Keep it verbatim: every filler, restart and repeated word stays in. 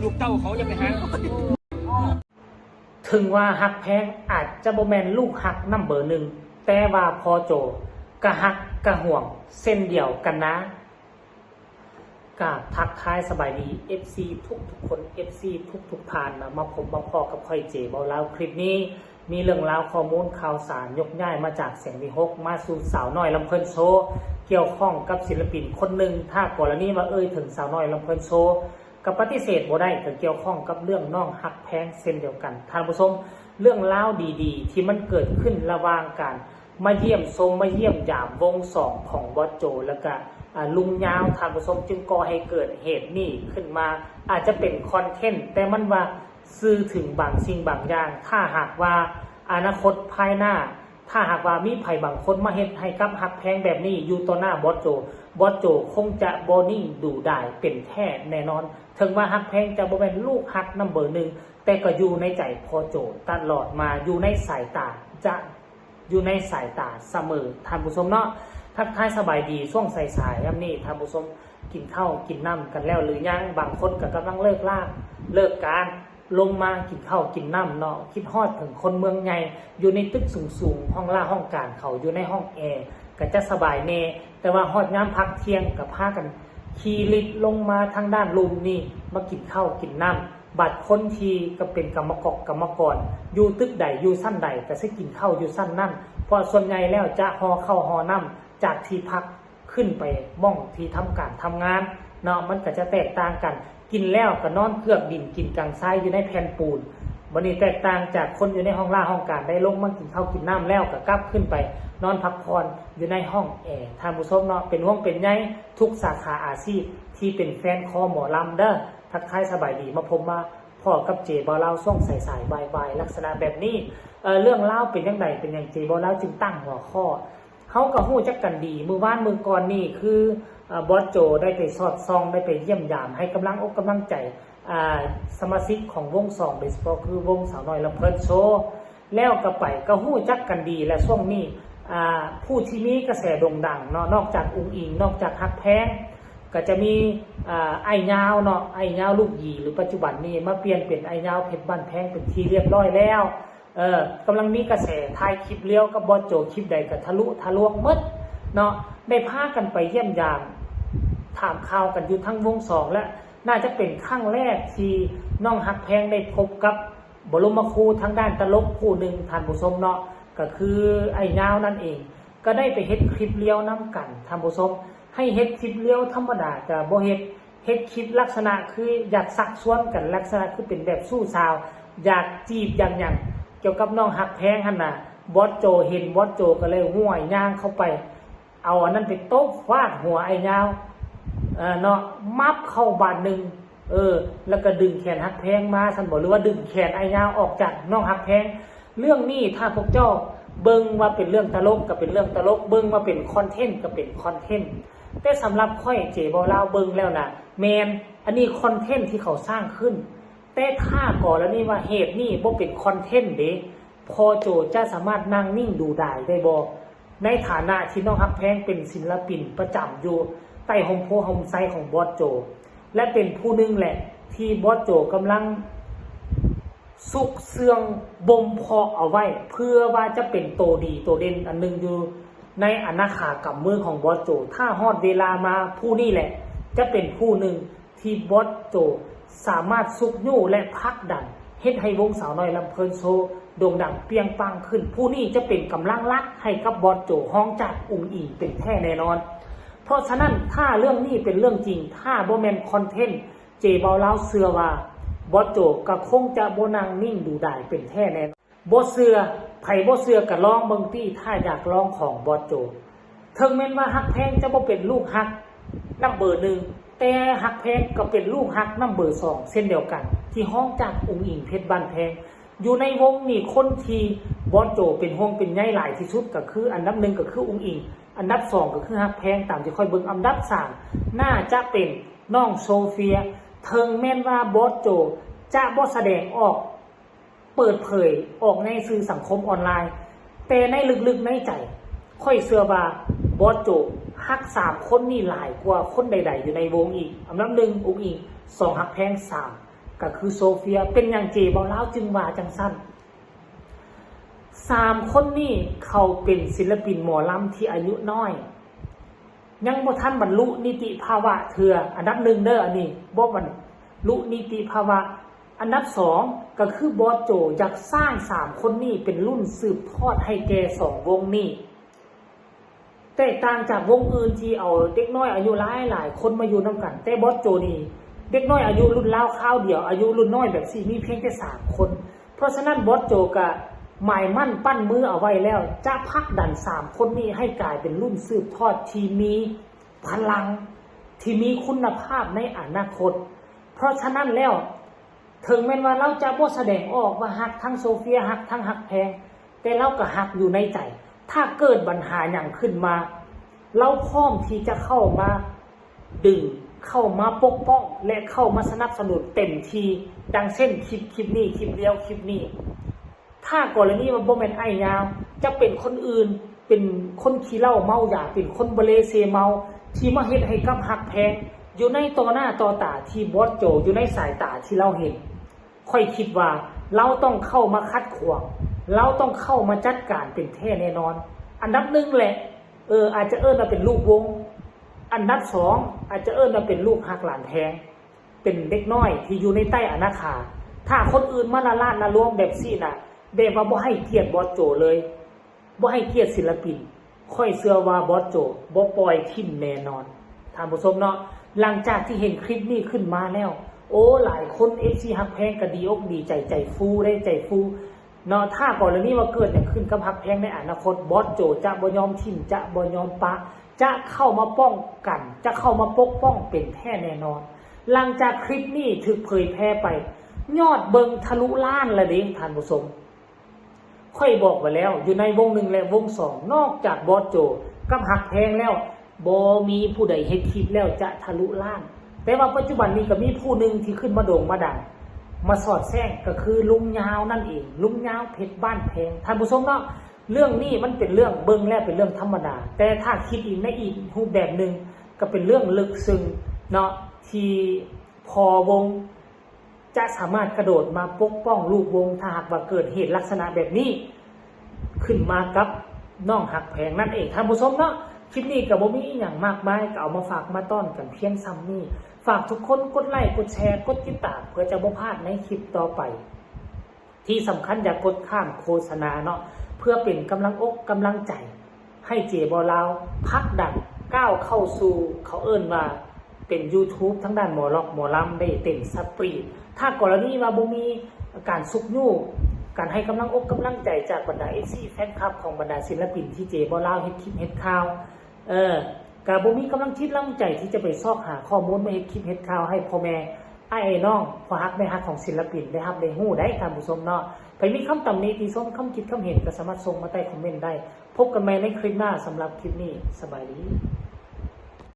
ลูกเต้าเขาจะไปหา ถึงว่าฮักแพงอาจจะบ่แม่นลูกฮักนำเบอร์หนึ่ง แต่ว่าพ่อโจก็ฮักก็ห่วงเช่นเดียวกันนะ กราบทักทายสบายดี เอฟซี ทุกๆคน เอฟซี ทุกๆท่านนะ มาพบมาพ้อกับข้อยเจเบาลาว คลิปนี้มีเรื่องราวข้อมูลข่าวสารยกย้ายมาจากเสียงวิหกมาสู่สาวน้อยลำเพลินโชว์ เกี่ยวข้องกับศิลปินคนหนึ่ง ถ้ากรณีว่าเอ่ยถึงสาวน้อยลำเพลินโชว์ ก็ปฏิเสธบ่ได้ ก็เกี่ยวข้องกับเรื่องน้องฮักแพงเช่นเดียวกัน ท่านผู้ชม เรื่องราวดีๆ ที่มันเกิดขึ้นระหว่างการมาเยี่ยมชมมาเยี่ยมยามวงสองของบอสโจ แล้วก็ อ่า ลุงยาว ท่านผู้ชม จึงก่อให้เกิดเหตุนี้ขึ้นมา อาจจะเป็นคอนเทนต์ แต่มันว่าสื่อถึงบางสิ่งบางอย่าง ถ้าหากว่าอนาคตภายหน้า ถ้าหากว่ามีไผบางคนมาเฮ็ดให้กับฮักแพงแบบนี้อยู่ต่อหน้าบอสโจ บอสโจคงจะบ่นิ่งดูดายเป็นแท้แน่นอน ถึงว่าฮักแพงจะบ่แม่นลูกฮักนำเบอร์หนึ่ง แต่ก็อยู่ในใจพ่อโจตลอดมา อยู่ในสายตา จะอยู่ในสายตาเสมอ ท่านผู้ชมเนาะ ทักทายสบายดีช่วงสายๆ ยามนี้ ท่านผู้ชม กินข้าวกินน้ำกันแล้วหรือยัง บางคนก็กำลังเลิกลาเลิกการ ลงมากินข้าวกินน้ำเนาะ คิดฮอดถึงคนเมืองใหญ่ อยู่ในตึกสูงๆ ห้องล่าห้องการเขาอยู่ในห้องแอร์ ก็จะสบายแน่ แต่ว่าฮอดยามพักเที่ยงก็พากันขี่ลิฟต์ลงมาทางด้านลุ่มนี่ มากินข้าวกินน้ำ บัดคนที่ก็เป็นกรรมกรกรรมกร อยู่ตึกใดอยู่ชั้นใดก็สิกินข้าวอยู่ชั้นนั้น เพราะส่วนใหญ่แล้วจะห่อข้าวห่อน้ำจากที่พัก ขึ้นไปหม่องที่ทำการทำงานเนาะ มันก็จะแตกต่างกัน กินแล้วก็นอนเกือกดิน กินกางทรายอยู่ในแผ่นปูน บัดนี้แตกต่างจากคนอยู่ในห้องล่าห้องการ ได้ลงมากินข้าวกินน้ำแล้วก็กลับขึ้นไปนอนพักผ่อนอยู่ในห้องแอร์ ท่านผู้ชมเนาะ เป็นห่วงเป็นใยทุกสาขาอาชีพที่เป็นแฟนคอหมอลำเด้อ ทักทายสบายดี มาพบมาพ้อกับเจเบาลาวช่วงสายๆ บ่ายๆ ลักษณะแบบนี้ เอ่อ เรื่องราวเป็นจั่งใด เป็นหยังเจเบาลาวจึงตั้งหัวข้อ เฮาก็ฮู้จักกันดี มื้อวานมื้อก่อนนี่คือ เอ่อ บอสโจได้ไปสอดส่อง ได้ไปเยี่ยมยาม ให้กำลังอกกำลังใจ อ่า สมาชิกของวงสอง โดยเฉพาะคือวงสาวน้อยลำเพลินโชว์ แล้วก็ไป ก็ฮู้จักกันดี และช่วงนี้ อ่า ผู้ที่มีกระแสโด่งดังเนาะ นอกจากอุ๋งอิ๋ง นอกจากฮักแพง ก็จะมี อ่า อ้ายยาวเนาะ อ้ายยาวลูกหยี หรือปัจจุบันนี้มาเปลี่ยนเป็นอ้ายยาวเพชรบ้านแพงเป็นที่เรียบร้อยแล้ว เออ กำลังมีกระแส ถ่ายคลิปเรียวกับบอสโจ คลิปใดก็ทะลุทะลวงหมดเนาะ ได้พากันไปเยี่ยมยาม ถามข่าวกันอยู่ทั้งวงสอง และน่าจะเป็นครั้งแรกที่น้องฮักแพงได้พบกับบรมครูทางด้านตลกผู้หนึ่ง ท่านผู้ชมเนาะ ก็คืออ้ายยาวนั่นเอง ก็ได้ไปเฮ็ดคลิปเรียวนำกัน ท่านผู้ชม ให้เฮ็ดคลิปเรียวธรรมดาก็บ่เฮ็ด เฮ็ดคลิปลักษณะคืออยากชักชวนกัน ลักษณะคือเป็นแบบชู้สาว อยากจีบอยากหยัง เกี่ยวกับน้องฮักแพงหั่นน่ะ บอสโจเห็น บอสโจก็เลยห้วยย่างเข้าไป เอาอันนั้นไปตบฟาดหัวอ้ายยาว เอ่อ เนาะ มับเข้าบาดหนึ่ง เออ แล้วก็ดึงแขนฮักแพงมา ซั่นบ่ หรือว่าดึงแขนอ้ายยาวออกจากน้องฮักแพง เรื่องนี้ถ้าพวกเจ้าเบิ่งว่าเป็นเรื่องตลกก็เป็นเรื่องตลก เบิ่งว่าเป็นคอนเทนต์ก็เป็นคอนเทนต์ แต่สำหรับข้อยเจเบาลาวเบิ่งแล้วนะ แม่น อันนี้คอนเทนต์ที่เขาสร้างขึ้น แต่ถ้ากรณีว่าเหตุนี้บ่เป็นคอนเทนต์เด้ พ่อโจจะสามารถนั่งนิ่งดูดายได้บ่ ในฐานะที่น้องฮักแพงเป็นศิลปินประจำอยู่ใต้ฮ่มโพธิ์ฮ่มไทรของบอสโจ และเป็นผู้หนึ่งแหละที่บอสโจกำลัง ซุกเซื่องบ่มเพาะเอาไว้ เพื่อว่าจะเป็นโตดีโตเด่นอันหนึ่งอยู่ในอาณาขากำมือของบอสโจ ถ้าฮอดเวลามาผู้นี้แหละ จะเป็นผู้หนึ่งที่บอสโจสามารถซุกยู้และผลักดัน เฮ็ดให้วงสาวน้อยลำเพลินโชว์โด่งดังเปรี้ยงปังขึ้น ผู้นี้จะเป็นกำลังหลักให้กับบอสโจ ฮองจากอุ๋งอิ๋งเป็นแท้แน่นอน เพราะฉะนั้นถ้าเรื่องนี้เป็นเรื่องจริง ถ้าบ่แม่นคอนเทนต์ เจเบาลาวเชื่อว่าบอสโจก็คงจะบ่นั่งนิ่งดูดายเป็นแท้แน่นอน บ่เชื่อ ไผบ่เชื่อก็ลองเบิ่งติ ถ้าอยากลองของบอสโจ ถึงแม้นว่าฮักแพงจะบ่เป็นลูกฮักนำเบอร์หนึ่ง แต่ฮักแพงก็เป็นลูกฮักนำเบอร์สองเช่นเดียวกัน ที่ฮองจากอุ๋งอิ๋งเพชรบ้านแพง อยู่ในวงนี่คนที่บอสโจเป็นห่วงเป็นใยหลายที่สุดก็คืออันดับหนึ่งก็คืออุ๋งอิ๋ง อันดับสองก็คือฮักแพง ตามที่ข้อยเบิ่ง อันดับสามน่าจะเป็นน้องโซเฟีย ถึงแม้นว่าบอสโจจะบ่แสดงออก เปิดเผยออกในสื่อสังคมออนไลน์ แต่ในลึกๆในใจ ข้อยเชื่อว่าบอสโจ ฮักสามคนนี่หลายกว่าคนใดๆอยู่ในวงอีก อันดับหนึ่ง อุ๋งอิ๋ง สอง ฮักแพง สาม ก็คือโซเฟีย เป็นหยังเจบ่าวลาวจึงว่าจังซั่น สามคนนี่เขาเป็นศิลปินหมอลำที่อายุน้อย ยังบ่ทันบรรลุนิติภาวะเทื่อ อันดับหนึ่งเด้อ อันนี้บ่บรรลุนิติภาวะ อันดับสองก็คือบอสโจอยากสร้างสามคนนี่เป็นรุ่นสืบทอดให้แก่สองวงนี่ แตกต่างจากวงอื่นที่เอาเด็กน้อยอายุหลายหลายคนมาอยู่นำกัน แต่บอสโจนี่เด็กน้อยอายุรุ่นราวคราวเดียว อายุรุ่นน้อยแบบซี่มีเพียงแค่สามคน เพราะฉะนั้นบอสโจก็หมายมั่นปั้นมือเอาไว้แล้ว จะผลักดันสามคนนี้ให้กลายเป็นรุ่นสืบทอดที่มีพลัง ที่มีคุณภาพในอนาคต เพราะฉะนั้นแล้ว ถึงแม้นว่าลาวจะบ่แสดงออกว่าฮักทั้งโซเฟีย ฮักทั้งฮักแพง แต่ลาวก็ฮักอยู่ในใจ ถ้าเกิดปัญหาหยังขึ้นมา ลาวพร้อมที่จะเข้ามาดึง เข้ามาปกป้อง และเข้ามาสนับสนุนเต็มที่ ดังเช่นคลิป คลิปนี้ คลิปเดียว คลิปนี้ ถ้ากรณีว่าบ่แม่นอ้ายยาว จะเป็นคนอื่น เป็นคนขี้เหล้าเมายา เป็นคนบะเลเซเมา ที่มาเฮ็ดให้กับฮักแพง อยู่ในต่อหน้าต่อตาที่บอสโจ อยู่ในสายตาที่ลาวเห็น ข้อยคิดว่าลาวต้องเข้ามาขัดขวาง ลาวต้องเข้ามาจัดการเป็นแท้แน่นอน อันดับหนึ่งแหละ เออ อาจจะเอิ้นว่าเป็นลูกวง อันดับสอง อาจจะเอิ้นว่าเป็นลูกฮักหลานแพง เป็นเด็กน้อยที่อยู่ในใต้อานาขา ถ้าคนอื่นมาละลาดละลวงแบบซี่น่ะ แบบว่าบ่ให้เกียรติบอสโจเลย บ่ให้เกียรติศิลปิน ข้อยเชื่อว่าบอสโจบ่ปล่อยถิ่มแน่นอน ท่านผู้ชมเนาะ หลังจากที่เห็นคลิปนี้ขึ้นมาแล้ว โอ้ หลายคน เอฟซี ฮักแพงก็ดีอกดีใจ ใจฟูเด้ ใจฟูเนาะ ถ้ากรณีว่าเกิดหยังขึ้นกับฮักแพงในอนาคต บอสโจจะบ่ยอมถิ่ม จะบ่ยอมปะ จะเข้ามาป้องกัน จะเข้ามาปกป้องเป็นแท้แน่นอน หลังจากคลิปนี้ถูกเผยแพร่ไป ยอดเบิ่งทะลุล้านละเด้ ท่านผู้ชม ข้อยบอกไว้แล้ว อยู่ในวงหนึ่งและวงสอง นอกจากบอสโจกับฮักแพงแล้ว บ่มีผู้ใดเฮ็ดคลิปแล้วจะทะลุล้าน แต่ว่าปัจจุบันนี้ก็มีผู้หนึ่งที่ขึ้นมาโด่งมาดัง มาสอดแทรก ก็คือลุงยาวนั่นเอง ลุงยาวเพชรบ้านแพง ท่านผู้ชมเนาะ เรื่องนี้มันเป็นเรื่องเบิ่งแล้วเป็นเรื่องธรรมดา แต่ถ้าคิดอีกในอีกรูปแบบหนึ่ง ก็เป็นเรื่องลึกซึ้งเนาะ ที่พ่อวง จะสามารถกระโดดมาปกป้องลูกวง ถ้าหากว่าเกิดเหตุลักษณะแบบนี้ ขึ้นมากับน้องฮักแพงนั่นเอง ท่านผู้ชมเนาะ คลิปนี้ก็บ่มีอีหยังมากมาย ก็เอามาฝากมาต้อนกันเพียงส่ำนี้ ฝากทุกคนกดไลค์ กดแชร์ กดติดตาม เพื่อจะบ่พลาดในคลิปต่อไป ที่สำคัญอย่ากดข้ามโฆษณาเนาะ เพื่อเป็นกำลังอกกำลังใจ ให้เจบ่าวลาวผลักดันก้าวเข้าสู่ เขาเอิ้นว่าเป็น YouTube ทางด้านหมอร็อกหมอลำได้เต็มสปีด ถ้ากรณีว่าบ่มีการชุกยู้ การให้กำลังอกกำลังใจจากบรรดา เอฟซี แฟนคลับของบรรดาศิลปินที่เจบ่าวลาวเฮ็ดคลิปเฮ็ดข่าว เออ ก็บ่มีกำลังจิตกำลังใจที่จะไปซอกหาข้อมูลมาเฮ็ดคลิปเฮ็ดข่าวให้พ่อแม่อ้ายน้อง พ่อฮักแม่ฮักของศิลปินได้รับได้ฮู้ได้ ท่านผู้ชมเนาะ ใผมีคำตำหนิติชม คำคิดคำเห็นก็สามารถส่งมาใต้คอมเมนต์ได้ พบกันใหม่ในคลิปหน้า สำหรับคลิปนี้ สบายดี